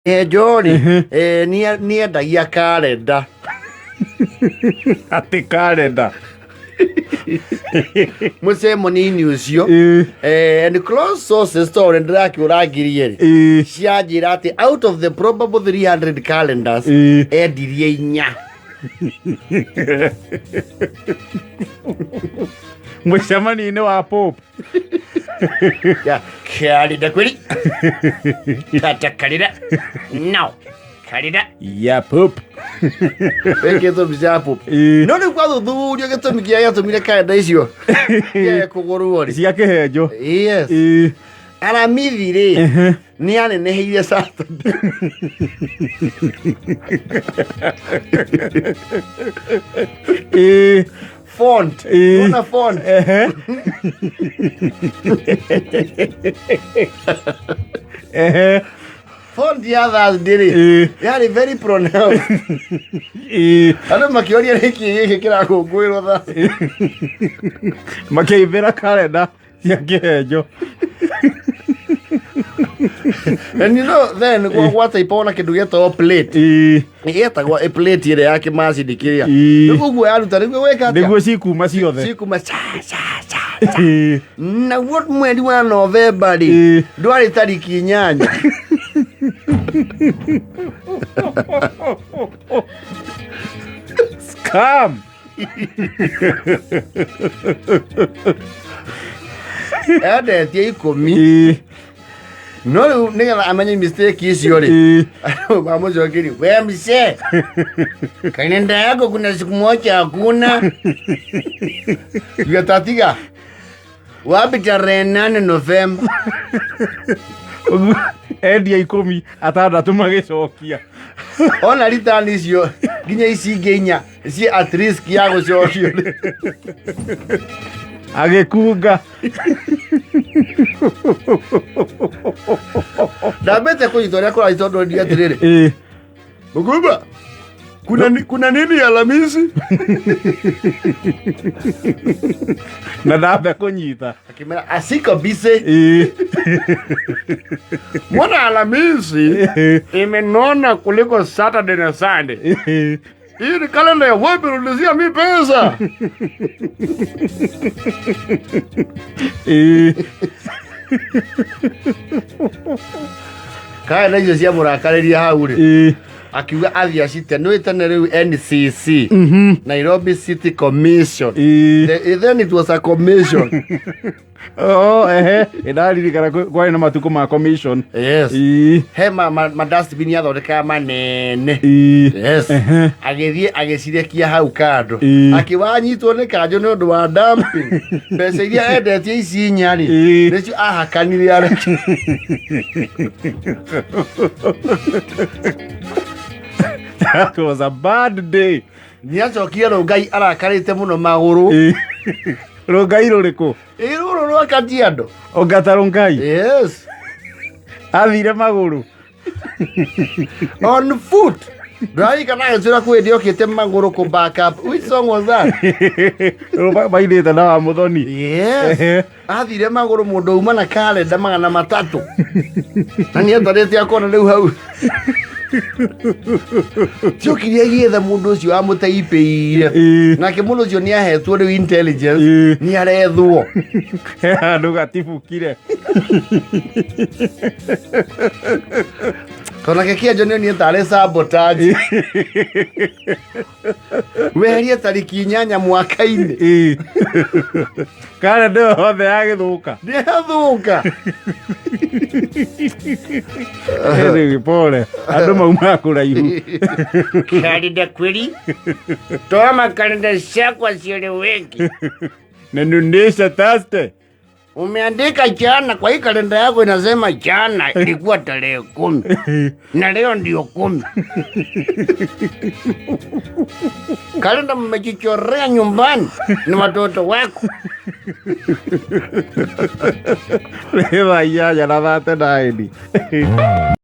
Kĩhenjo rĩ, nĩendagia karenda. Atĩ karenda? Mũcee mũnini ũcio. And close sources, tondũ ndĩrakĩũrangirie rĩ, cianjĩra atĩ out of the probable 300 calendars, endirie inya. Mũcemanio-inĩ wa Pope. Ya kalida kweli, kata kalida no kalida. Ya Pope. Wĩkĩtwo mbica ya Pope. No rĩu kwathuthurio gĩtũmi kĩrĩa gĩatũmire kalenda icio kĩage kũgũrwo rĩ, cia kĩhenjo. Yes. Aramithi rĩ, nĩ aneneheire Saturday. Font. Ona font. Ehe. Ehe. Font ya Thursday rĩ, yarĩ very pronounced. Andũ makĩoria nĩkĩ gĩkĩ kĩrakũngũĩrwo Thursday. Makĩimbĩra karenda cia kĩhenjo. And you know then gwataipagwo na kĩndũ gĩetagwo plate. Gĩetagwo a plate ĩrĩa ya kĩmacini kĩrĩa. Rĩu ũguo yaruta nĩguo gwĩka atĩa? Nĩguo cikuma ciothe. Cikuma ca ca ca ca. Naguo mweri wa Novemba rĩ, ndwarĩ tariki 8. Scam. Endetie 10. No rĩu nĩgetha amenye mistake icio rĩ, mamũcokerie, we mzee, kalenda yako kuna siku moja hakuna. Tatiga wapi tarehe 8 Novemba? Ũguo, endia 16 magĩcokia. Ona ritani icio nginya ici ingĩ inya ci at risk ya gũcokio. Agĩkunga. Ndambĩte kũnyita ũrĩa kũrathiĩ tondũ ndi atĩrĩrĩ, Mugumba, kuna nini Alhamisi? Na ndambe kũnyita. Akĩmera asiko busy. Mbona Alhamisi imenona kuliko Saturday na Sunday? Hii ni kalenda ya wapi? Rudishia mi pesa. Kalenda icio ciamũrakarĩria hau rĩ, akiuga athiĩ acite nĩ tene rĩu NCC, Nairobi City Commission. Then it was a commission. Oh, ehe, ndaririkana kwarĩ na matukũ ma commission. Yes. He ma dustbin yathondekaga manene. Yes. Agĩthiĩ agĩcirekia hau kando. Akĩwanyitwo nĩ kanjũ nĩ ũndũ wa dumping. Mbeca iria endetie ici inya rĩ, nĩcio ahakanire areke. That was a bad day. Nĩ acokire Rũngai arakarĩte mũno magũrũ. Rũngai rũrĩkũ? Ĩ rũrũ rwa Kajiado. Ongata Rũngai? Yes. Athire magũrũ. On foot. Ndũraririkana agĩtwĩra kwĩ hĩndĩ okĩte magũrũ kũ back up. Which song was that? Bainĩte na wa Mũthoni. Yes. Athire magũrũ mũndũ uma na kalenda 300. Na nĩ etarĩte akona rĩu hau. Ciokire agĩetha mũndũ ũcio wamũtaipĩire. Nake mũndũ ũcio nĩ ahetwo rĩu intelligence. Nĩ arethwo. He handũ gatibukire. Tondũ nake kĩenjo nĩ onire tarĩ sabotage. Weherie tariki 8 mwaka-inĩ. Karenda ĩyo yothe yagĩthũka. Nĩyathũka. Rĩu pole, andũ maumaga kũraihu. Kalenda kweli, toa makalenda ciakwa cieleweki. Na nunisha Thursday. Umeandika jana kwa hii kalenda yako inasema jana ilikuwa tarehe 10 na leo ndio 10. Kalenda mmejichorea nyumbani ni watoto wako. Nĩ thaa 8 na 39.